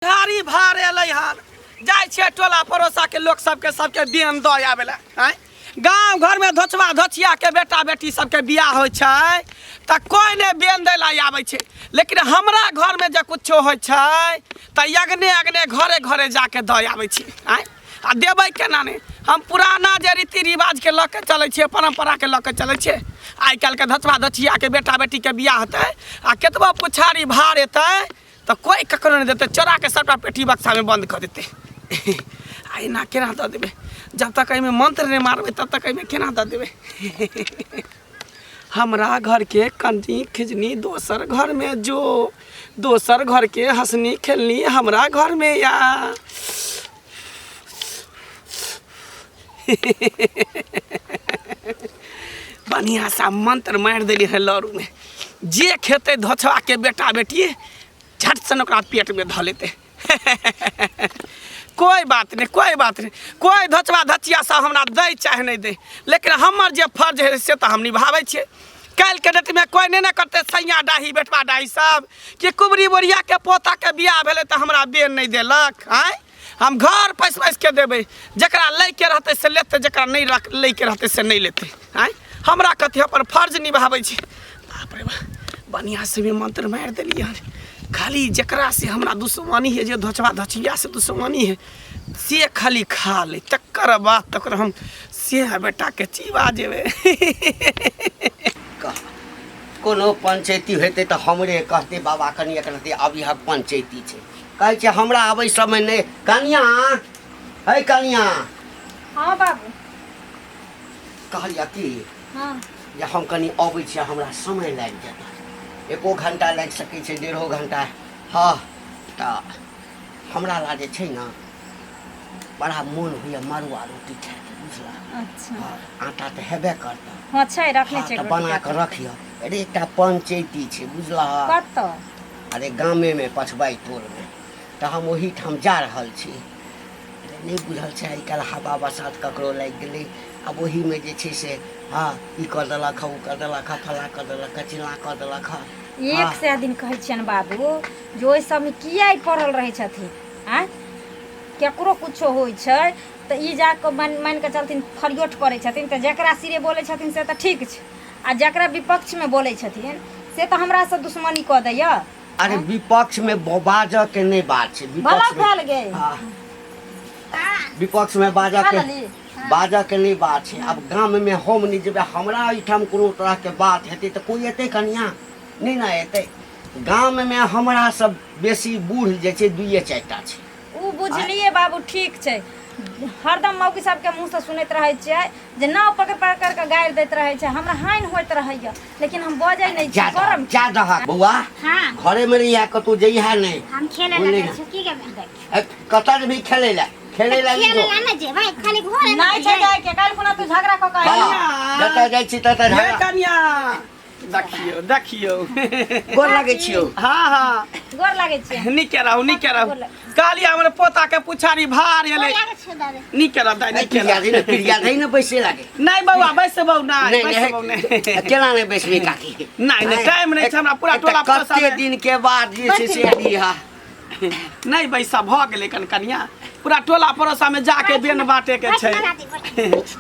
भारी भार एलै हन। जाइ छियै टोला पड़ोसा के लोक सबके सबके बेन दऽ आबै लए। आँय, गाँव घरमे धोचबा धोचिया के बेटा बेटी सबके बियाह होइ छै तऽ कोइ नहि बेन दै लए आबै छै, लेकिन हमरा घरमे जे कुछो होइ छै तऽ अगने अगने घरे घरे जाके दऽ आबै छी। आँय, आ देबै केना नहि? हम पुराना जे रीति रिवाजके लऽ के चलै छियै, परम्पराके लऽ के चलै छियै। आइ काल्हिके धोचबा धोचियाके बेटा बेटीके बियाह हेतै आ केतबो पुछारी भार एतै तऽ कोइ ककरो नहि देतै, चोरा के सबटा पेटी बक्सामे बन्द कऽ देतै। आ एना केना दऽ देबै? जब तक एहिमे मंत्र नहि मारबै तब तक एहिमे केना दऽ देबै? हमरा घरके कन्नी खिजनी दोसर घरमे जो, दोसर घरके हँसनी खेलनी हमरा घरमे या। बढ़िआँ सा मंत्र मारि देली है लड़ूमे, जे खेतै धोछबाके बेटा बेटी झट सन ओकरा पेटमे धऽ लेतै। कोइ बात नहि, कोइ बात नहि, कोइ धोचबा धचिया सब हमरा दै चाहे नहि दै, लेकिन हमर जे फर्ज है से तऽ हम निभाबै छियै। काल्हिके डेटमे कोइ नहि ने करतै सैया डाही बेटवा डाही सब कि कुबरी बुढ़ियाके पोताके बियाह भेलै तऽ हमरा बेन नहि देलक। आँय, हम घर पैस पैस के देबै, जकरा लैके रहतै से लेतै, जकरा नहि रख लैके रहतै से नहि लेतै। आँय, हमरा कथी, अपन फर्ज निभाबै छी। बाप रे बाप, बढ़िआँ से भी मंत्र मारि देलियै हन। खाली जकरा से हमरा दुश्मनी है, जे धोचबा धोचिया से दुश्मनी है, से खाली खा ले, तकर बाद तकर हम से बेटाके चिबा जेबै। कह कोनो पंचैती हेतै तऽ हमरे कहतै बाबा कनि एक रत्ती अबिहक, पंचैती छै। कहै छै हमरा अबै समय नहि। कनिया है, कनिया। हाँ बाबू। कहलियै की हाँ जे हम कनि अबै छियै, हमरा समय लागि जायत, एको घंटा लागि सकै छै, डेढ़ो घंटा। हँ, तऽ हमरा ला जे छै ने बड़ा मोन होइए मड़ुआ रोटी खायके, बुझला? अच्छा। हँ, आटा तऽ हेबे करतह। हाँ छै, रखने हँ, छै तऽ रोटी बना के। कऽ रखिह। अरे एकटा पंचैती छै, बुझलह? कतऽ? अरे गामेमे, पछबाइ टोलमे, तऽ हम ओहीठाम जा रहल छी। अरे नहि बुझल छै, आइ काल्हि हवा बसात ककरो लागि गेलै, आब ओहीमे जे छै से हँ ई कऽ देलक हँ, ओ कऽ देलक हँ, फलाँ कऽ देलक हँ, चिल्लाँ कऽ देलक हँ। एक हँ सए दिन कहै छियनि बाबू जे ओहि सबमे किया ई पड़ल रहै छथिन। आँय, केकरो कुछो होइ छै तऽ ई जाकऽ मानि मानि कऽ चलथिन फरियोट करै छथिन, तऽ जकरा सिरे बोलै छथिन से तऽ ठीक छै, आ जकरा विपक्षमे बोलै छथिन से तऽ हमरासँ दुश्मनी कऽ दैया। अरे विपक्षमे बाजऽ के नहि बात छै, भला विपक्षमे फैल गेल। हँ, विपक्षमे बाजऽ खा के लेली। बाजऽ के नहि बात छै। आब गाममे हम नहि जेबै, हमरा एहिठाम कोनो तरहके बात हेतै तऽ कोइ एतै कनिया? नहि ने एतै। गाममे हमरा सब बेसी बूढ़ जे छै दुइए चारि टा छै। ओ बुझलिए बाबू, ठीक छै। हरदम मौगी सबके मुँहसँ सुनैत रहै छियै जे नाव पकड़ पकड़ कऽ गारि दैत रहै छै, हमरा हानि होइत रहैया, लेकिन हम बजै नहि छी। जा करम जा दहक बौआ। हाँ। घरेमे रहिया, कतहु जइहा नहि। हम खेले बुझली लए ने? जाइ छी की के? ए, कतऽ जेबही खेलै लए? खेलै लए नहि खेले जो। लए नहि जेबै, खाली घरे नहि छै जाइके, काल्हि खुना तू झगड़ा कऽ कऽ हँ, आइली। जतऽ जाइ छी ततऽ ये झगड़ा। कनिया, देखियौ देखियौ। गोर लागै छियौ। हाँ हाँ, गोर लागै छियै। नीके रहू, नीके रहू। गोर लागै। कहलियै हमर पोता के पुछारी भार एलै। लागै छै दादी। नीके रह दाइ, नीके प्रिया रह। दही ने, प्रिया दही ने, बैसे लागे। नहि बौआ, बैसबौ नहि। नहि। बैसबौ नहि, नहि। केना नहि बैसबी काकी? नहि नहि, टाइम नहि छै हमरा, पूरा एकटा टोला पड़ोसा कते मे। दिन के बाद जे छै से एली हा। नहि बैसा, भऽ गेलै कन कनिया, पूरा टोला पड़ोसा में जाके बेन बांटे के छै।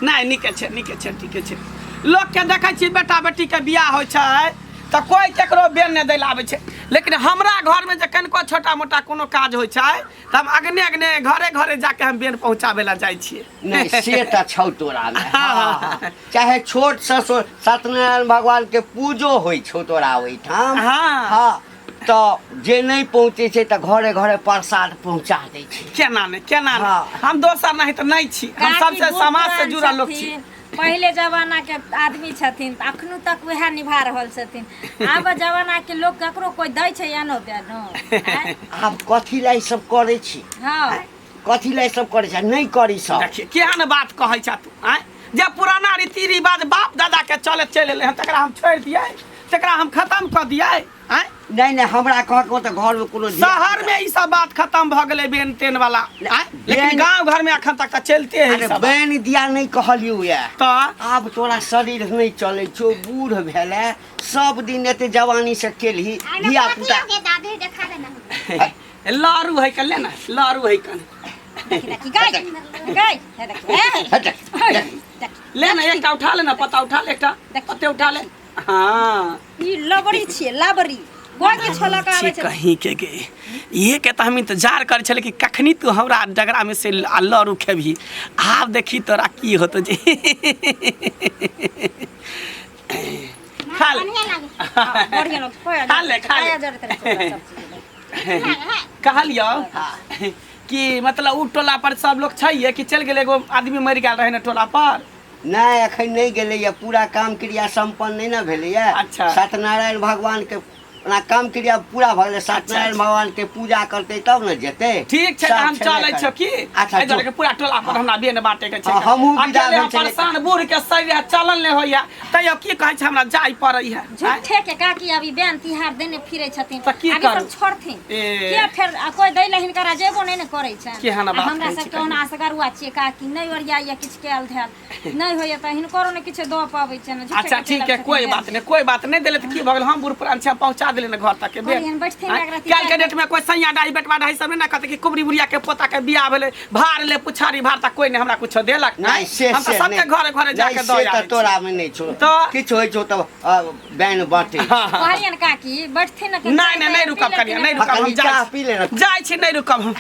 नहि, नीके छै, नीके छै, ठीके छै। लोक के देखै छी बेटा बेटी के बियाह होइ छै तऽ कोइ केकरो बेन नहि दै लए आबै छै, लेकिन हमरा घर में जे कनिको छोटा मोटा कोनो काज होइ छै तऽ हम अगने अगने घरे घरे जाके हम बेन पहुँचाबै लए जाइ छियै। नहि, से तऽ छौ तोरा मे। हाँ, चाहे छोट से सत्यनारायण भगवान के पूजो होइ छौ तोरा ओहिठाम। हाँ। हाँ, तऽ जे नहि पहुँचै छै तऽ घरे घरे प्रसाद पहुँचा दै छै। केना नहि, केना नहि? हाँ। हम दोसर नहीं तऽ नहि छी, हम काकी सबसे बूढ़ समाज से पुरान जुड़ल लोक छी। छथिन, पहिले जमाना के आदमी छथिन तऽ अखनो तक वएह निभा रहल छथिन। आब जमाना के लोक ककरो कोइ दै छै एनो बेनो? आँय? आब कथी लए ई सब करै छी? हँ, कथी लए ई सब करै छै? नहि करी सब। देखिए केहन बात कहै छ तू। आँय, जे पुराना रीति रिवाज बाप दादा के चलैत चलि एलै हन तकरा हम छोड़ि दियै? तकरा हम खत्म कऽ दियै? आँय? नहि नहि, हमरा कहके तऽ घरमे कोनो धिया- शहर में ई सब बात खत्म भऽ गेलै बेन तेन वाला। आँय? लेकिन बेन- गांव घर में अखन तक तऽ चलते है ई अरे सब बात। बैन दिया नहि कहलियौ ये। तऽ आब तोरा शरीर नहि चलै छौ, बूढ़ भेले, सब दिन एते जवानी से केलही, धिया पुता दादी देखा दे ना। लारू है कल ले ना लारू है कन देखी देखी गाय गाय हे देखी हे हट, देख। देखी ले ना एकटा उठा ले ना पत्ता उठा ले एकटा पत्ते उठा ले हाँ ई लबड़ी छियै लबड़ी कोई किछो लऽ कऽ आबै छी छै कहीं के गे इहे के तऽ हम इंतजार करै छलै कि कखनी तू हमरा डगरा में से आ लड़ू खेबही आब देखी तोरा की होतो जे खा ले बढ़िया लागे हाँ, बढ़िया लग कोई खा ले, खा ले। जरूरत रहै छै सब चीज के। कहलियौ कि मतलब उ टोला पर सब लोग छैहे कि चलि गेलै एगो आदमी मरि गेल रहै ने टोला पर नहि एखन नहि गेलैए पूरा काम क्रिया सम्पन्न नहि ने भेलैए अच्छा। सत्यनारायण भगवानके ओना काम क्रिया पूरा भऽ गेलै सत्यनारायण भगवान के पूजा करतै तब ने जेतै ठीक छै तऽ सब हम छेबे चलै करै। छियौ की अच्छा एहि दुआरे जो। के पूरा टोला पर हमरा बेन बाटे के छै हाँ, हमहूँ विदा अकेले भेल हम छलियै। परेशान बूढ़ के शरीर है चलल नहि होइया तैयो की कहै छै हमरा जाय पड़ै है झूठे के काकी अभी बेन तिहार देने फिरै छथिन तऽ की आब ई करू? सब छोड़थिन ए। के फेर आ कोइ दै लए हिनकरा जेबो नहि ने करै छै केहन बात हमरा कहै छी सबके ओना असगरुआ छियै काकी नहि ओरियाइया किछु कयल धयल नहि होइया तऽ हिनकरो ने किछु दऽ पाबै छै ने झूठे अच्छा के ठीक है चलऽ कोई छथिन बात नहीं कोई बात नहीं दिले तो की भऽ गेल हम बूढ़ पुरान छी हम पहुंचा दिले ने घर तक के बेर कहलियनि, बैठथिन आँय? एक राति काल्हि के चारि डेट में कोई सैया डाही बेटवा डाही सब नहीं ना कहते कि कुबरी बुढ़िया के पोता के बियाह भेलै भार ले पुछारी भार तक कोई नहीं हमरा कुछो देलक नहि से हम तऽ से सबके नहि। घरे घरे नहि, जाके से दऽ तऽ आबै तोरा मे नहि छौ तऽ? किछु होइ छौ तऽ बैन बाँटै हाँ, हाँ। कहलियनि काकी बैठथिन ने नहीं नहीं नहीं रुकब कनिया नहीं रुकब हम कनी जाइ चाह पी ले ने। जाइ छी नहीं रुकब हम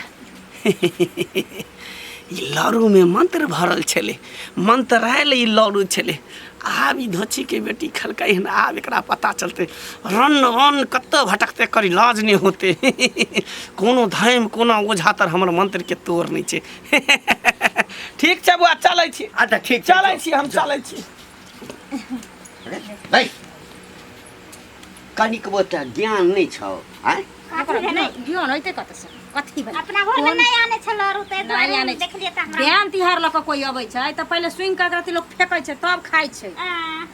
ई लड़ूमे मंत्र भरल छलै मंत्रायल ई लड़ू छलै आब ई धोछीके बेटी खेलकै हन आब एकरा पता चलतै रन रन कतऽ भटकतै एकर इलाज नहि होतै कोनो धैम कोनो ओझा तर हमर मंत्रके तोड़ नहि छै ठीक छै बौआ चलै छी अच्छा ठीक छै चलै छी हम चलै छी भाइ कनिकबो तऽ ज्ञान नहि छौ आँय ज्ञान होइते कतऽसँ कथी भेलै अपना घर में नहीं आने छल और ते नहि दुआरे आनै छै। देखलिए त हमरा बेन तिहार लऽ कऽ कोइ अबै छै तऽ पहिले सुनि कऽ एकरा लोक फेकै छै तब खाइ छै आ,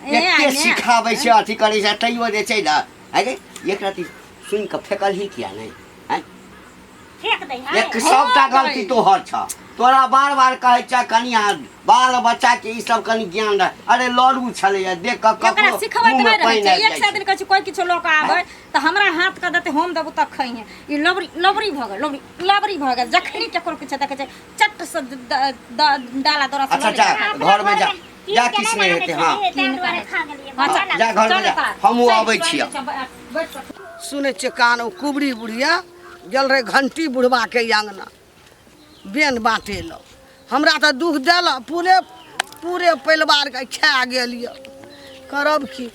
ए, एते आइ ने। सिखाबै छै अथी करै छै तैयो जे छै ने आँय गे एकरा ती सुनि कऽ फेकलही किया नहि आँय फेंक दे है एक सबटा गलती तोहर छ तोरा बार बार कहै छ कनिया बाल बच्चा के ई सब कनि ज्ञान रह अरे लड़ू छलैया देख कऽ ओकरा ककरो सिखबैत मुँहमे नहि रहै पानि छै आबि एक जाइ सए छै। दिन कहै छै कोइ किछो लऽ कऽ आबै तऽ हमरा हाथ कऽ देतै हम देबो तऽ खइहे ई लबड़ी लबड़ी भऽ गेल लबड़ी लबड़ी भऽ गेल जखनी केकरो किछो देखै छै चट से डाला दौड़ा अच्छा जा घर में जा जा किछु नहि हेतै हँ अच्छा जा घर में जा हमहूँ अबै छियौ सुनै छियै कान ओ कुबरी बुढ़िया गेल रहै घंटी बुढ़बाके अङ्गना बेन बाँटे लए हमरा तऽ दुख देलक पूरे पूरे परिवारके खा गेल यऽ करब की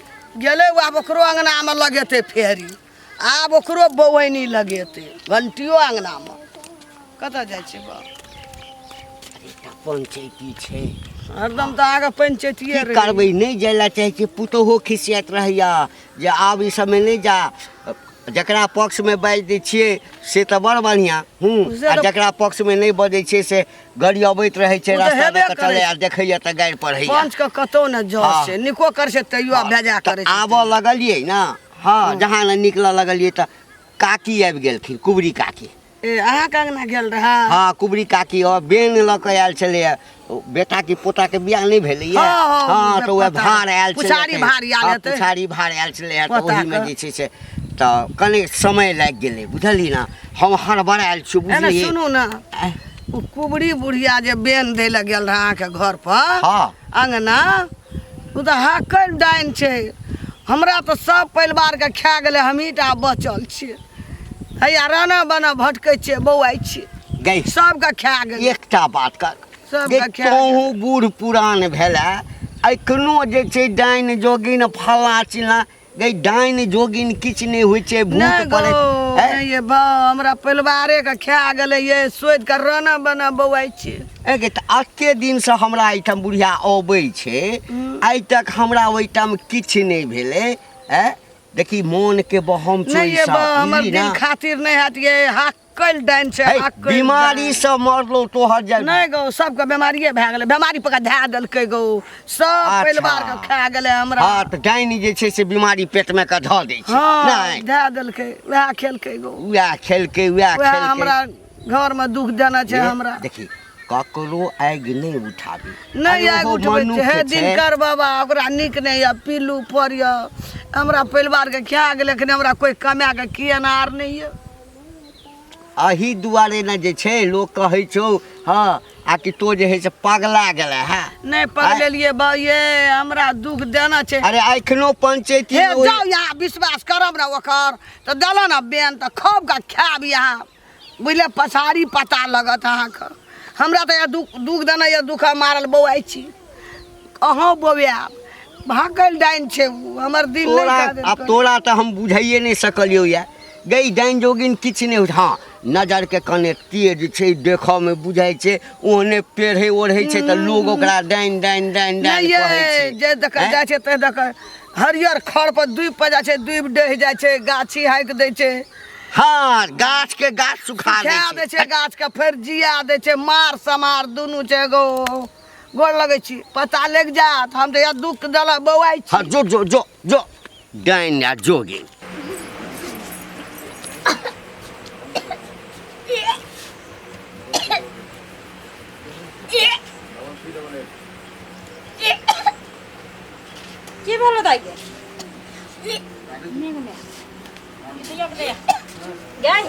गेलै ओ आब ओकरो अङ्गनामे लगेतै फेरी आब ओकरो बौआइनी लगेतै घंटियो अङ्गनामे कतऽ जाइ छियै बाप एकटा पंचैती छै हरदम तऽ अहाँके पंचैतिये की करबै नहि जाय लए चाहै छियै पुतोहो खिसियाइत रहैया जे आब ई सबमे नहि जा जकरा पक्षमे बाजि दै छियै से तऽ बड़ बढ़िआँ हूँ से आ तऽ- जकरा पक्षमे नहि बजै छियै से गड़ी अबैत रहै छै ओ तऽ रास्ता हेबे दऽ कऽ करै चलै आ देखैया तऽ गारि पढ़ैया पंच के कतौ ने जस हँ। छै निको करै छै तैयो आब बेजा तऽ करै छै आबऽ लगलियै ने हँ जहाँ ने निकलऽ लगलियै तऽ काकी आबि गेलखिन कुबरी काकी ए अहाँके अङ्गना गेल रहए हँ कुबरी काकी हँ बेन लऽ कऽ आयल छलैया बेटा की पोता के बियाह नहि भेलैया हँ, हँ, हँ तऽ वएह पता। भार आयल छलै पुछारी भार आयल हँ, हेतै। पुछारी भार आयल छलैया तऽ पोताके। ओहीमे जे छै से तऽ कने समय लागि गेलै बुझलियै ने हम हड़बड़ायल छी एने बुझलियै सुनू ने ओ कुबरी बुढ़िया जे बेन दै लए गेल रहए अहाँके घर पर हँ। अङ्गना ओ तऽ हाकल डाइन छै हमरा तऽ सब परिवारके खा गेलै हमही टा बचल छियै हैया राना बना भटकै छियै बौआइ छियै गै सबके खा गेलै एकटा बात कर सबके गै खा तोहूँ बूढ़ पुरान भेला एखनो जे छै डाइन जोगिन फल्लाँ चिल्लाँ गै डाइन जोगिन किछु नहि होइ छै भूत नहि गो पड़ैत हैं? नहि ये बा हमरा परिवारे के खा गेलै ये सोचि कऽ राना बना बौआइ छियै ए गे तऽ एते दिनसँ हमरा एहिठाम बुढ़िया अबै छै आइ तक हमरा ओहिठाम किछु नहि भेलै ऐं देखी मोन के बहम छौ नहीं ई ये सब, बा हमर बुझली दिल ना? खातिर नहीं हट ये हाकल डाइन छै हे, हाकल बीमारी डाइन। से मरलो तोहर जे नहीं गो सबके बीमारिये भए गेलै बीमारी पकड़ धए देलकै गो सब अच्छा। परिवार के खा गेलै हमरा हाँ तऽ डाइन जे छै से बीमारी पेट में के धऽ दै छै हाँ नहि धए देलकै वएह खेलकै गो उएह खेलकै उएह वएह खेलकै हमरा घर में दुख देना छै ये, हमरा देखी ककरो आगि नहि उठाबी नहि अरे आगि ओहो उठबै छै मनुख हे छै। दिनकर बाबा ओकरा नीक नहि यऽ पीलू पर यऽ हमरा परिवारके खा गेलै एखन हमरा कोइ कमाके किएनार नहि यऽ अही दुआरे ने जे छै लोक कहै छौ हँ आ कि तो जे है से पगला गेलै हँ। नहि पगलेलियै बा ये, हमरा दुख देना छै। अरे एखनो पंचैती हे जाउ यहाँ, विश्वास करब ने ओकर तऽ देलऽ ने बेन तऽ खूब कऽ खायब यहाँ, बुझलियै? पछाड़ी पता लगत अहाँके। हमरा तऽ दुख दुख देना यऽ, दुख मारल बौआइ छी, अहूँ बौआयब। भागल डाइन छै ओ, हमर दिल नहि तोरा दऽ देत। आब तोरा तऽ हम बुझाइए नहि सकलियौ यऽ गई डाइन जोगिन किछु नहि होइ। हँ, नजरके कने तेज छै, देखऽमे बुझाइ छै ओहने पेढ़ै ओढ़ै छै तऽ लोग ओकरा डाइन डाइन डाइन डाइन नहि कहै ये छै। जे देख आँय? जाइ छै ते देख हरियर खड़ पर दुबि पर जाइ छै, दुबि डहि जाइ छै, गाछी हाकि दै छै। हँ, गाछ के गाछ सुखा दै सुखा छै। दै छै गाछ के, फेर जिया दै छै। मार समार दुनू छै एगो। गोर लगै छी, पता लागि जायत। हम तऽ दुख देलक बौआइ छी। हँ, जो जो जो जो, डाइन आ जोगिन। की भेलो दाइ गे? गै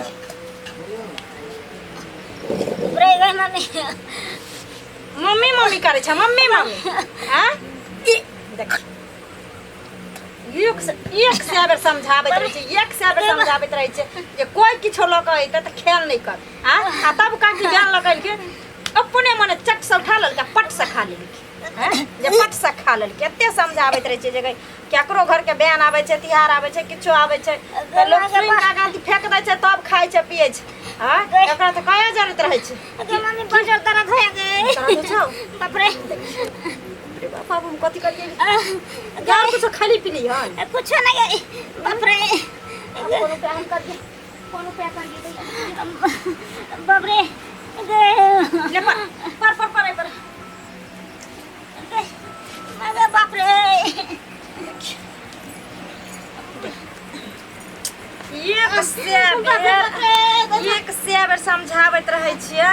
रे गे मम्मी, मम्मी मम्मी करै छै, मम्मी मम्मी। आँ देख, एक से एक सए बेर समझाबैत रहै छै, एक सए बेर समझाबैत रहै छै जे कोइ किछो लऽ कऽ अयतै तऽ खेल नहि कर। आ आ तब काकी ज्ञान लऽ कऽ एलखिन, अपने मने चट से उठा लेलकै, पट से खा लेलकै। आँय? जे पट से खा लेलकै। एते समझाबैत रहै छै जे गै, केकरो घरके बयान आबै छै, तिहार आबै छै, किछो आबै छै तऽ लोक सुनि कऽ आगाँ फेक दै छै, तब खाइ छै पियै छै। आँय, एकरा तऽ कया जरूरत रहै छै। गे मम्मी, बड़ जोर दर्द होया गे। दर्द होइ छौ? बाप रे। अरे बाप, आब हम कथी करियै यार? कुछो खाली पीली हन? कुछो नहीं गई, बाप रे। आब कोन उपाय हम करियै? कोन उपाय करियै दैया? बाप रे गे। ले पर पर पर पर पर। गे, अरे बाप रे। एक से बाप रे, बेर बाप रे। एक से बेर समझाबैत रहै छियै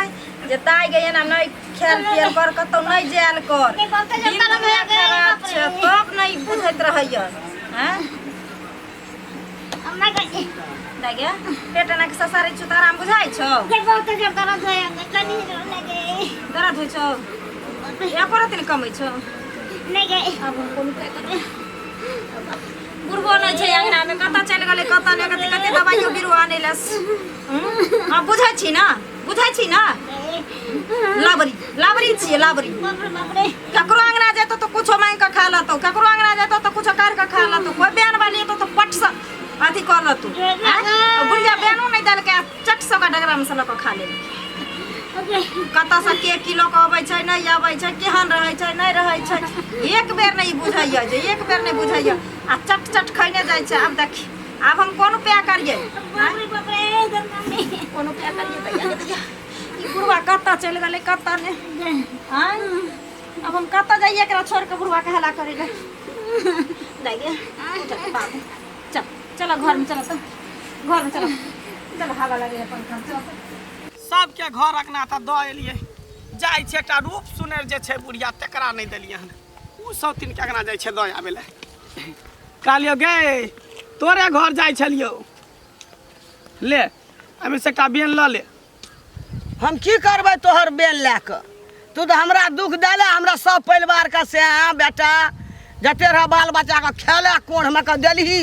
जे दाइ गे, एना नहि खेल पियल कर, कतौ नहि जायल कर। गे, बहुते दिन जोर दर्द दुनिया होया गे, खराब बाप छै। रे। तब नहि बुझैत रहैया। हैं अम्मा गई। दाइ गे, पेट एना के ससारै छौ तऽ आराम बुझाइ छौ? गे, बहुते जोर दर्द होया गे, कनी लगे। दर्द होइ छौ? एको रत्ती नहि कमै छौ? नहीं गई। आब हम कोन उपाय करबै? बुढ़बो नहि छै अङ्गनामे, कतऽ चलि गेलै कतऽ नहि। कते कते दबाइयो बिरो आनै लए। आब बुझै छी ने, बुझै छी ने, लाबरी लाबरी छियै लाबरी। बाप रे, बाप रे। ककरो अङ्गना जेतौ तऽ कुछो माँगि कऽ खा लेतौ, ककरो अङ्गना जेतौ तऽ कुछो काटि कऽ खा लेतौ, कोइ बयान वाली एतौ तऽ पट से अथी कर लेतौ। आँय? बुढ़िया बयानो नहि देलकै आ चट से ओकरा डगरामे से लऽ कऽ खा लेलकै। कतऽसँ के की लऽ कऽ अबै छै, नहि अबै छै, केहन रहै छै, नहि रहै छै, एक बेर नहि बुझैया जे एक बेर नहि बुझैया आ चट चट खैने जाइ छै। आब देखी, आब हम कोन उपाय करियै? बाप रे, बाप रे गे मम्मी। कोन उपाय करियै दैया गे दैया? ई बुढ़वा कतऽ चलि गेलै कतऽ नहि? आँय, आब हम कतऽ जाइए एकरा छोड़ि कऽ बुढ़वा के हल्ला करै लए? दाइ गे, उठ बाबू, चल चल, घरमे चल तऽ, घरमे चल चल, हवा लगैए पंखा, चल। सबके घर अंगना तऽ दऽ एलियै, जाइ छै एकटा रूप सुनर जे छै बुढ़िया, तकरा नहि देलियै हन। ओ सब तीन के अंगना जाइ छै दऽ आबै लए। कहलियौ गे, तोरे घर जाइ छलियौ, ले एहिमे से एकटा बेन लऽ ले। हम की करबै तोहर बेन लए कऽ? तू तऽ हमरा दुख देले, हमरा सब परिवारके से बेटा जते रह बाल बच्चाके खेले कोढ़मे कऽ देलही,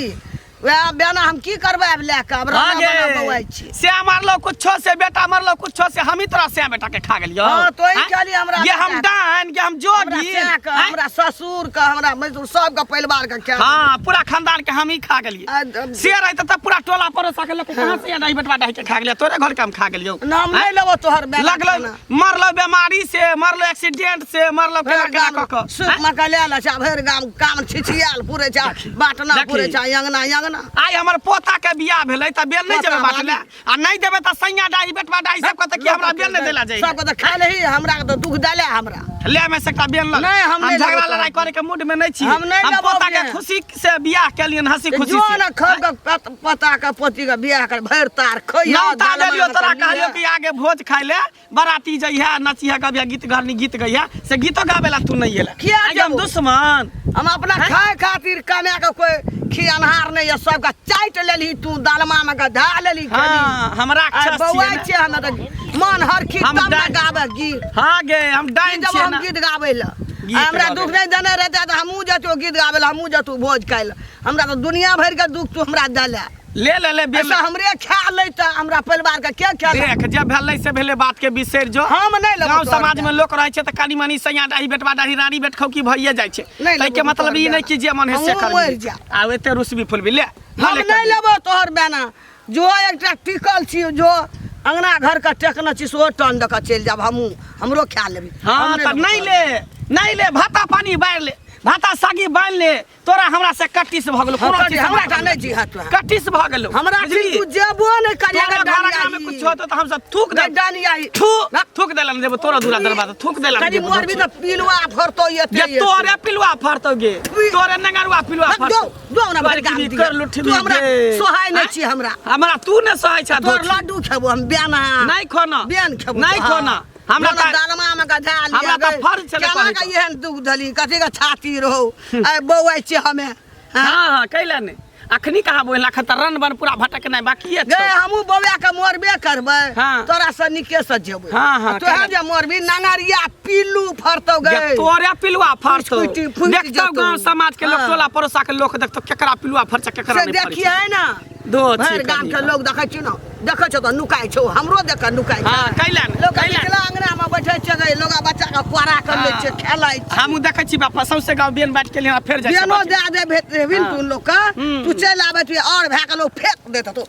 वएह बेना हम की करबै आब लए कऽ? आब हाँ रना गे, बना बौआइ छी। से मरलो कुछो से बेटा मरलो कुछो से, हम ही तोरा से बेटा के खा गेलियो। हाँ, तोही आँय? कहली हमरा ये हम बेटा के। डाइन ये हम हमरा जोगी सएह के, आँय? हमरा ससुर के, हमरा मजदूर सबके परिवार के खेल। हाँ, पूरा खानदान के हम ही खा गेलियै। से रहते तऽ पूरा टोला पड़ोसा के लोग कहाँ से डाही बेटवा डाही के खा गेलियै, तोरे घर के हम खा गेलियौ। नाम नहीं लेबो तोहर बेना लगलो खाना। मरलो बीमारी से, मरलो एक्सीडेंट से, मरलो केना भरि केना गाम कऽ कऽ। सुख मका ले ले छै, भरि गाम काम छिछियाल पुरे छै, बाटना देखी। पुरे छै अंगना अंगना। आइ हमर पोता के बियाह भेलै तऽ बेल नहि पोता जेबै बाटले बाली। आ नहि देबै तऽ सैया डाही बेटवा डाही सब कहतै कि हमरा बेल नहि देला जाइ। सबके तऽ खा लेही, हमरा के तऽ दुख देले हमरा। ले में से एकटा बेल लऽ ले। नहि, हम नहि झगड़ा लेबै। लड़ाई करे के मूड में नहि छी। हम नहि हम लेबौ पोता के बेल। खुशी से बियाह केलियन, हंसी खुशी जो से ने खब के पता के पोती के बियाह कर भरि तार खइया। नौता देलियो तोरा, कहलियो कि आगे भोज खाइ ले बराती जइहे, नचिहे गबिहे, गीत घरनी गीत गइहे, से गीतो गाबे ला तू नहीं एला। किया आइ हम जेबो? दुश्मन हम अपना खाए खातिर कमा के कोई खियनहार नहि यऽ सबके चाटि लेलही तू दलमा मे के धए लेलही खेलही। हाँ हम आइ राक्षस बौआइ छियै ने। छियै हमे तऽ मन हरखी हम तब ने गाबै गीत हाँ गे हम डाइन जब छियै हम ना। गीत गाबै लए गीत आ हमरा गाबै दुख नहि देने रहतै तऽ हमहूँ जैतहुँ गीत गाबै लए हमहूँ जैतहुँ भोज खाइ लए हमरा तऽ दुनिया भरिके दुख तू हमरा देले ले ले ले बे ऐसा हमरे खा लेता हमरा परिवार के के खा देख जे भेलै से भेलै बात के बिसरि जो हम नहि लेबौ गाँव तोहर समाज में बेटा। लोक रहै छै तऽ कनी मनी सैया डाही बेटवा डाही रानी बेटखौ की भइए जाइ छै नहि ताहिके लेबौ मतलब तोहर ई नहि बेटा। कि जे मन है से हमहूँ कर मरि जायब। आब एते रुसबी फुलबी ले लऽ हम ले नहीं कभी। लेबो तोहर बेना जो एकटा टिकल छी जो अंगना घर के टेकने छी सेहो टन दऽ कऽ चलि जायब हमहूँ हमरो खा लेबी हम हाँ तऽ लेबौ नहि तोहर। ले नहीं ले भाता पानी बारि ले भाता सागी बान्हि ले तोरा हमरा से कट्टिस भऽ गेलो हाँ, कोनो कट्टी, चीज हमरा टा नहि जीह तोरा। कट्टिस भऽ गेलो हमरा बुझली? तू जेबो नहि करिया तोरा घर अंगना में कुछ होतो तऽ हमसब थूक दे डनियाही थू थूक देलन जेबो तोरा दूरा दरबार थूक देलन कनी जेबो मरबी तऽ पिलुआ फरतो एते जे तोरे पिलुआ फरतौ गे तोरे नंगरुआ पिलुआ दो फरतौ दो ना भरि गाम कर लुठबी तू हमरा गे। सोहाय नहि आँय? छी हमरा हमरा तू ने सहै छ तोर लड्डू खेबो हम बेना नहीं खोना बेन खेबो नहीं खोना हमरा हमरा तऽ दालमा में गधा लिया हमरा तऽ गए। फर्ज छलै केना कहै के के। एहन दुख धली कथी के छाती रहो आइ बौआइ छी हमे हाँ? हाँ हाँ कैला ने अखनी कहाँ बोल अखन तऽ रन बन पूरा भटक नहीं बाकी गे हमहूँ बौआ के मरबे करबै हाँ। तोरा से निके से जेबै हाँ, हाँ, तोहे कैला जे मरबी नंगरिया पिल्लू फरतौ गे तोरे पिलुआ फरतौ फुटि- फुटि देखतौ जेतौ। गांव समाज के लोक हाँ। टोला पड़ोसा के लोक देखतौ केकरा पिलुआ फरचा केकरा से नहीं फरचा देखिए ना दो भरि गाम के लोग देखै छी ना देखै छौ तऽ नुकाइ छौ हमरो देख कऽ नुकाइ छै हाँ कैला ने लोग कैला निकला अंगना में बैठे छै गे लोग बच्चा के कोरा कर लै छै हाँ। खेलै छै हमहूँ देखै छी बापा सौंसे गाँव बेन बाँटि के लिए फेर जाइ छियै बेनो बाँटि। दए दे भेट देबही हाँ। तू लोग के हम्म। तू चलि आबै तू और भए के लोग फेंक देत तो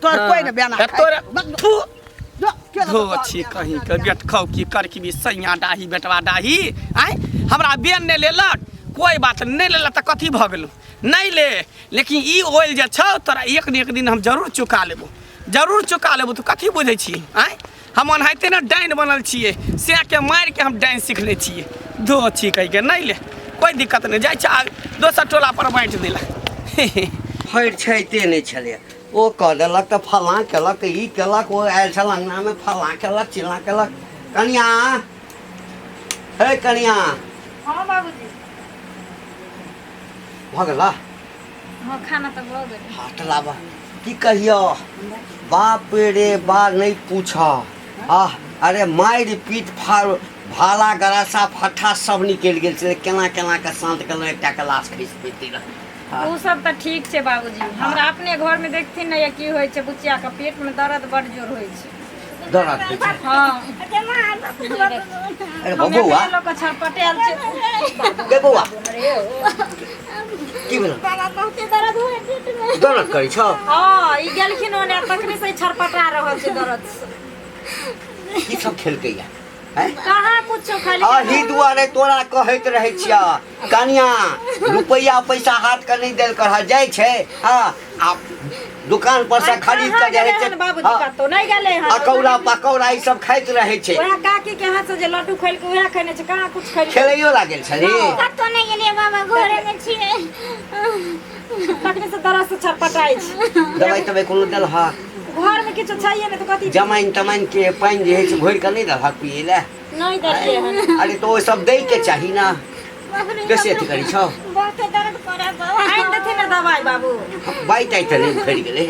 तोर कोई ने बेना हाँ। तोरे थू जो, के धो लेतौ तोहर छी बेना? कहीं के बेटखौ की कर की भी सैया डाही बेटवा डाही आँय हमरा बेन नहि लेलक कोई बात नहि लेलक तऽ कथी भऽ गेलौ नहि ले लेकिन ई ओइल जे छौ तोरा एक ने एक दिन हम जरूर चुका लेबो जरूर चुका लेबो तू कथी बुझै छी आँय हम ओनाहिते ने डाइन बनल छियै सएके मारिके हम डाइन सिखने छियै धो छी कहिके नहि ले कोइ दिक्कत नहि जाइ छै आ दोसर टोला पर बाँटि देला फरिछैते नहि छलै ओ कऽ देलक तऽ फलाँ केलक तऽ ई केलक ओ आयल छल अङ्गनामे फलाँ केलक चिल्लाँ केलक कनियाँ हे कनियाँ हाँ बाबूजी भऽ गेला हाँ खाना तऽ भऽ गेल हाथ लाबऽ की कहियो बाप रे बा नहि पूछ आह अरे मारि पीट फाड़ भाला गरासा फट्ठा सब निकलि गेल छलै केना केना कऽ शान्त केलहुँ एकटा के लाश खसि पड़िते रहै हाँ। ओ सब तऽ ठीक छै बाबूजी हमरा अपने घरमे देखथिन ने या की होइ छै बुचियाके पेटमे दर्द बड जोर होइ छै दर्द होइ छै हाँ अरे हम बौआ एखने लोक छटपटायल छै गे बौआ की भेल बाबा बहुते दर्द होइ पेट में दर्द करै छौ हाँ ई गेलखिन ओने तखने से ई छटपटा रहल छै दर्द से की सब खेलकैया हैं कहाँ कुछो खाली अही दुआरे तोरा कहैत रहै छियह कनिया रुपैआ पैसा हाथ के नहि देल कर जाइ छै हँ आ दुकान पर से खरीद के जे गेलै हन बाबूजी छै कतौ नहि गेलै हन अकौड़ा पकौड़ा ई सब खाइत रहै छै वएह काकी के हाथ से जे लड्डू खैलकै वएह खैने छै कहाँ कुछ खैलकै खेलैयो लागल छली कतौ नहि गेलियै बाबा घरे में छियै तखने से दर्द से छटपटाइ छै दवाइ तवाइ कोनो देलहक घर में किछो छैहे नहि तऽ कथी जमाइन तमाइन के पानि जे होइ छै घोरि कऽ नहि देलहक पियै लए नहि देलियै हन अरे तऽ ओ सब दै के चाही ने बेसी अथी करै छौ बहुते दर्द करे बाबा आनि देथिन ने दवाइ बाबू बाइ ताइ तऽ नहि उखड़ि गेलै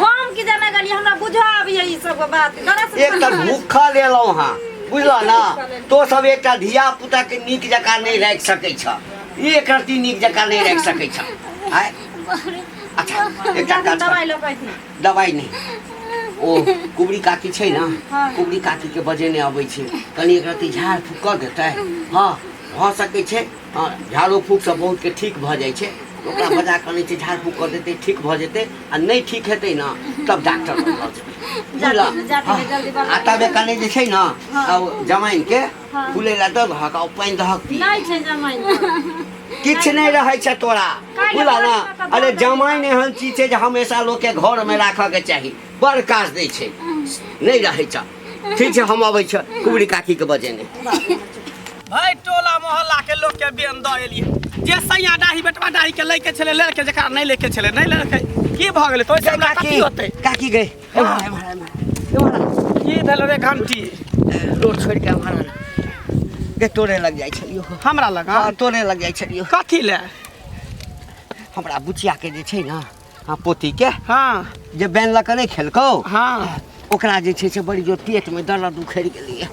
हम की जाने गेलियै हमरा बुझऽ आबैया ई सब बात दर्द से एक तऽ भूखल एलहुँ हँ बुझल ने तो सब एकटा धिया पुता के नीक जकाँ नहि राखि सकै छ एक रत्ती नीक जकाँ नहि राखि सकै छ आँय अच्छा एकटा काज कर। दवाइ लऽ कऽ अयथिन दवाइ नहि ओ कुबरी काकी छै ने कुबरी काकीके बजेने अबै छै कनि एक रत्ती झाड़ फूक कऽ देतै हँ भऽ सकै छै हँ झाड़ो फूकसँ बहुतके ठीक भऽ जाइ छै ओकरा बजा कऽ अनै छै झाड़ फूक कऽ देतै ठीक भऽ जेतै आ नहि ठीक हेतै ने तब डॉक्टर लग लऽ जेबै बुझलऽ जाते जल्दी आ तबे कनि जे छै ने आ जमाइनके फूलै लए दऽ दहक आ ओ पानि दहक पी नहि छै जमाइन किछु नहि रहै छै तोरा बुझला ने अरे जमाइन एहन चीज छै जे हमेशा लोकके घरमे राखऽके चाही बड़ काज दै छै नहि रहै छै ठीक छै हम अबै छी कुबरी काकीके बजेने भाई टोला मोहल्ला के लोग के बेन दऽ एलियै जे सैया डाही बेटवा डाही के लैके छलै लेलकै जकरा नहि लैके छलै नहि लेलकै की भऽ गेलै तो ओहिसँ हमरा कथी होतै काकी गई एम्हर एम्हर एम्हर एम्हर की भेल रे घंटी रोड छोड़ि कऽ एम्हर आन। गे तोरे लग जाइ छलियौ हमरा लग हँ तोरे लग जाइ छलियौ कथी ले हमरा बुचियाके जे छै ने, हाँ, पोतीके जे बैन लऽ कऽ नहि खेलकौ, ओकरा जे छै से बड़ी जोर पेटमे दर्द उखड़ि गेलैए।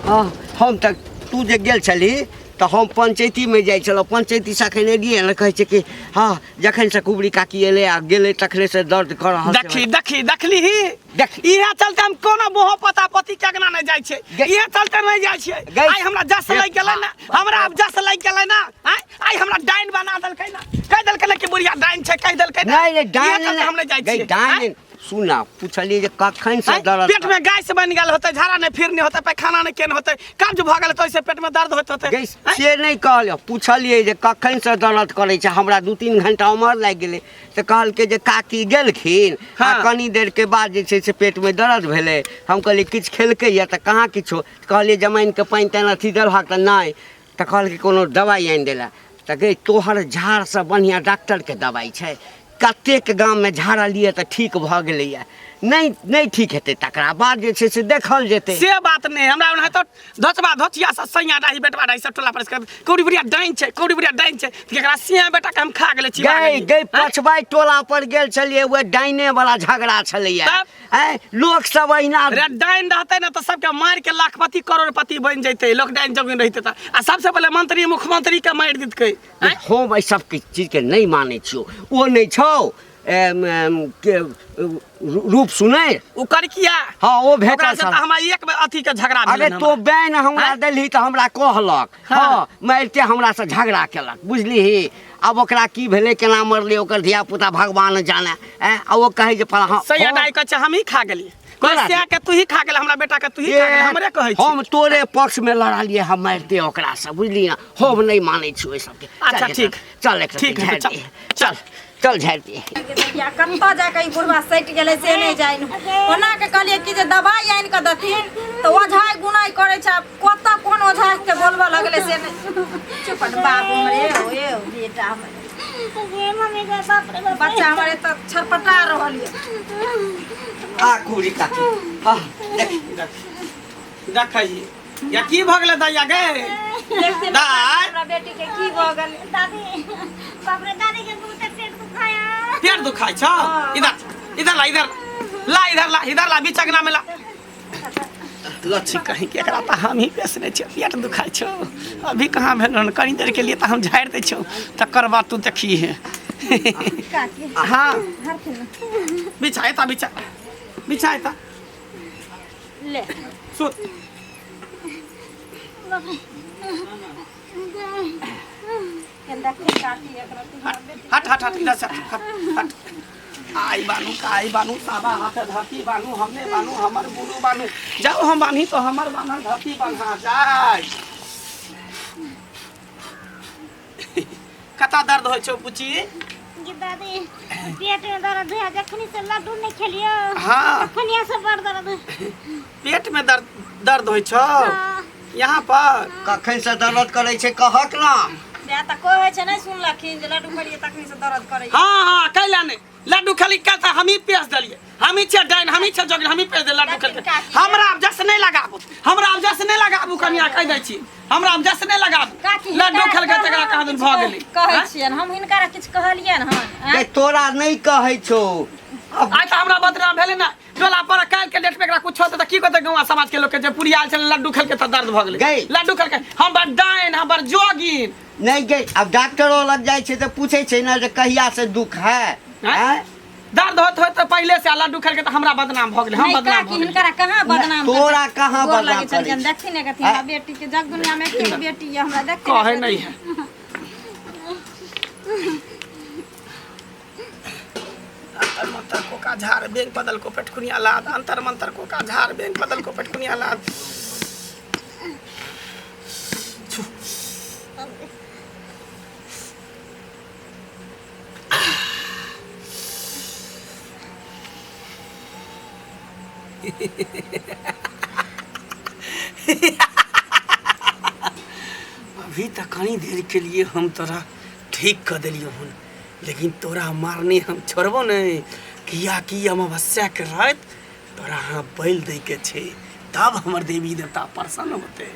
हँ, हम तऽ तू जे गेल छलही तऽ हम पंचैतीमे जाइ छलहुँ, पंचैतीसँ एखन एलियै ने, कहै छै कि हँ जखनसँ कुबरी काकी एलै आ गेलै तखनेसँ दर्द कऽ रहल छै। देखी देखी देखली ही देख। इहे चलते हम कोनो बोहो पता पति के अंगना नहीं जाय छियै, इहे चलते नहीं जाय छियै। आइ हमरा जस लागि गेलै ने, हमरा आब जस लागि गेलै ने, आइ आइ हमरा डाइन बना देलकै ने, कहि देलकै ने कि बुढ़िया डाइन छै, कहि देलकै ने। नहि नहि इहे डाइन चलते हम नहीं जाय नहि छियै। डाइन सुना, पुछलियै जे कखन से आँय? दर्द पेट में गैस बनि गेल होतै, झाड़ा नहि फिरनी होतै, पैखाना नहि केने होतै, कब्ज भऽ गेल होतै, ओहिसँ पेट में दर्द होइत होतै। गै, से नहि कहलियै, पुछलियै जे कखन से दर्द करै छै, हमरा 2-3 घंटा उमर लागि गेलै, तऽ कहलकै जे काकी गेलखिन आ कनी देरके बाद जे छै से पेटमे दर्द भेलै। हम कहलियै किछु खेलकै यऽ? तऽ कहाँ किछो। कहलियै जमाइनके पानि तानि अथी देलहक? तऽ नहि। तऽ कहलकै कोनो दवाइ आनि देला। तऽ गै, तोहर झाड़सँ बढ़िआँ डॉक्टरके दवाइ छै। कतेक गाममे झाड़लियै तऽ ठीक भऽ गेलैए, नहि नहि ठीक हेतै तकरा बाद जे छै से देखल जेतै। से बात नहि, हमरा ओनाहितो धोचबा धोचिया सब सैया डाही बेटवा डाही सब टोला पर कर, कौड़ी बुढ़िया डाइन छै, कौड़ी बुढ़िया डाइन छै, केकरा सिया बेटा के हम खा गेले छी। गै गै, पछबाइ टोला पर गेल छलियै, ओहि डाइने वाला झगड़ा छलैया। तब? आँय, लोक सब अहिना रे डाइन रहतै ने तऽ सबके मारि के लाखपति करोड़पति बनि जैतै लोक, डाइन जोगिन रहितै तऽ, आ सबसे पहिले मंत्री मुख्यमंत्री के मारि देतकै। आँय? हम एहि सब चीज के नहि मानै छियौ। ओ नहि छौ एम, एम, के, रूप सुनै ओ करकिया? हाँ, ओ भेटल ओकरा से छल। तऽ हमरा एक बेर अथी के झगड़ा अरे भेल। तो बैन हमरा आँय? देलही तऽ हमरा कहलक, हाँ मारिते हमरा से झगड़ा केलक, बुझलिही? आब ओकरा की भेलै, केना मरलै ओकर धिया पुता भगवान जाने। आँय? आ ओ कहै जे फलाँ सैया डाइ कहै छै हमही खा गेलियै, कहै तोरा सैया के तू ही खा गेल, हमरा बेटा के तू ही खा गेल, हमरे कहै छै। हम तोरे पक्ष में लड़लियै, हम मारिते ओकरा से, बुझलिही ने? हम नहि मानै छी ओहि सबके। अच्छा, चल, ठीक। चल एक ठीक है, झाड़ि चल, दे। चल। चल झाड़ि दे। या कतऽ जाके ई बुढ़वा सटि गेलै से नहि जानि। ओना के कहलियै कि जे दवाइ आनि कऽ देथिन तऽ ओझाइ गुनाइ करै छै, आब कतऽ कोन ओझा के बोलबऽ लगलै से नहि। चुप हट बाबू हमर, ए हो, ए हो, बेटा हमर। गे मम्मी गे, बाप रे बाप। बच्चा हमर एतऽ छटपटा रहल यऽ। आ कुरी काकी, हाँ देख। देखै या की भऽ गेलै दैया गे? देखते दाइ। हमरा बेटी के की भऽ गेलै? दादी, बाप रे, दादी के बहुते पेट दुखाया। पेट दुखाइ छौ? इधर इधर ला, इधर ला, इधर ला, इधर ला, बीच अंगना में ला। लच्छी कहीं के एकरा तऽ हम ही पेसने छियै। पेट दुखाइ छौ? अभी कहाँ भेल हन, कनी देर के लिए तऽ हम झाड़ि दै छियौ, तकर बाद तू देखी है। काकी। हाँ। हरखिन। बिछा एता, बिछा, बिछा एता। ले। सुत। देखिन काकी एकरा तू हमरा बेटी। हट हट हट, इधर से हट, हट हट। आई बानू काई बानू साबा हाथ धरती बानू, हमने बानू हमर गुरु बानू, जाओ हम बानी तो हमर बानल धरती बन्हा जाय। कता दर्द होइ छौ बुची? गे दादी, पेट में दर्द है, जखनी से लड्डू नहीं खेलियो तखनिया से बड़ दर्द। पेट में दर्द दर्द होइ छौ? हाँ। यहाँ पर कखन से दर्द करै छै कहक ना। सएह तऽ कहै छै, नहि सुनलखिन जे लड्डू खेलियै तखनी से दर्द करैया। हाँ हाँ, कैला नहि लड्डू खाली कल तऽ हमही पेस देलियै, हमही छियै डाइन, हमही छियै जोगिन, हमही पेस देलियै लड्डू खेलकै। हमरा आब जस नहि लगाबू, हमरा आब जस नहि लगाबू, कनिया कहि दै छी, हमरा आब जस नहि लगाबू। काकी, लड्डू हिनका खेलकै तकरा कहाँ दिन भऽ गेलै। कहै आँय? छियनि हम हिनका किछु कहलियनि हन? आँय? गै, तोरा नहि कहै छौ। आइ तऽ हमरा बदनाम भेलै ने टोला पर, काल्हि के डेट में एकरा कुछ होतै तऽ की कहतै गाँव समाज के लोक के जे पुरियाल छलै लड्डू खेलकै तऽ दर्द भऽ गेलै। गै। लड्डू खेलकै, हम बड़ डाइन, हम बड़ जोगिन। नहि गै, आब डॉक्टरो लग जाइ छै तऽ पूछै छै ने जे कहिया से दुख है? आँय? आँय? दर्द होत होत तऽ पहिले से, आ लड्डू खेलकै तऽ हमरा बदनाम भऽ गेलै, हम नहि बदनाम काकी, भऽ गेलियै। हिनकरा कहाँ बदनाम तोरा करै छै? कहाँ गोर बदनाम लगै करै छलियनि, छै? देखथिन ने कथी हमरा बेटी के, जग दुनिया में एके गो बेटी यऽ हमरा, देखथिन ने कहै कथी। नहि है। अंतर मंतर कोका झाड़ बेंग बदल को पेटकुनिया लाद, अंतर मंतर कोका झाड़ बेंग बदल को पेटकुनिया लाद। छु। अभी तक कनी देर के लिए हम तोरा ठीक कर दिलियो हन, लेकिन तोरा मारने हम छोड़बो नहीं, किया कि अमावस्या के रात तोरा हाँ बैल दै के छै, तब हमर देवी देवता प्रसन्न होते।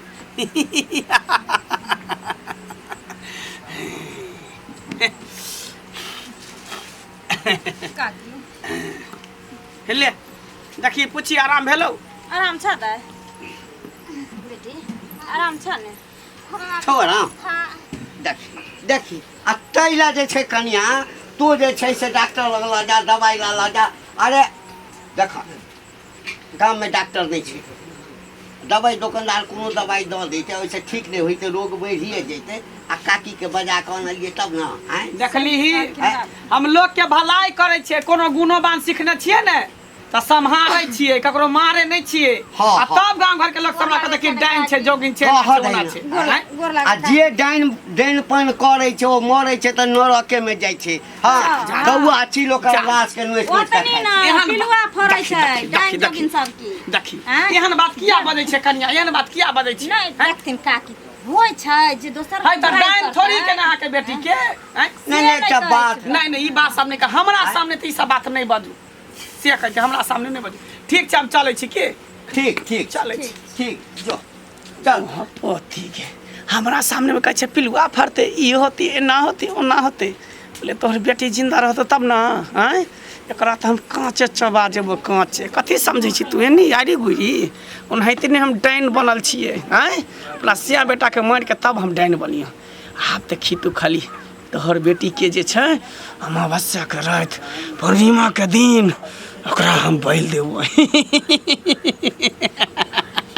काकी ले देखी पूछी आराम भेलौ आराम छ दाइ बेटी आराम छ ने छौ आराम हाँ देखी देखी आ ताहि लए जे छै कनिया तू जे छै से डॉक्टर लग लऽ जा दबाइ लऽ लऽ जा अरे देख गाममे डॉक्टर नहि छै दबाइ दोकानदार कोनो दबाइ दऽ दैतै ओहिसँ ठीक नहि होइतै रोग बढ़िए जैतै आ काकीके बजा कऽ अनलियै तब ने आँय देखलीही हम लोग के भलाई करै छियै कोनो गुणोबान सिखने छियै ने तऽ सम्हारै छियै ककरो मारे नहि छियै हँ, आ हँ। तब गाँव घर के लोक सब हमरा कहतै कि डाइन छै जोगिन छै हँ, हँ, एना डाइन। छै गोर आँय? गोर आ लागै जे डाइन डाइनपन करै छै ओ मरै छै तऽ नरकेमे जाइ छै हँ कौआ चील ओकर जा। लाश के नोचि नोचि कऽ ओतनी खाइ ने छै। एहन पिलुआ फड़ै देखी, छै देखी, डाइन देखी, जोगिन सबके देखी आँय? एहन बात किया बजै छै कनिया एहन बात किया बजै छै नहि देखथिन काकी होइ छै जे दोसर है तऽ बुराइ डाइन करतै। थोड़ी केना अहाँके बेटी के आँय? नहि नहि एकटा कहै बात नहि नहि ई बात सब नहि कह हमरा सामने तऽ ई सब बात नहि बजू से कहै छै हमरा सामने नहि बजू ठीक छै हम चलै छी के ठीक ठीक चलै छी ठीक जो चल पोथी के हमरा सामने में कहै छै पिलुआ फड़तै ई होतै एना होतै ओना होतै बोले तोहर बेटी जिन्दा रहतौ तब ने आँय एकरा तऽ हम काँचे चबा जेबो काँचे कथी समझै छी तू एनी आरी गुरी ओनाहिते नहि हम डाइन बनल छियै आँय अपना सिया बेटाके मारिके तब हम डाइन बनियो आब देखी तू खाली तोहर बेटीके जे छै अमावस्याके राति पूर्णिमाके दिन ओकरा हम बलि देबो।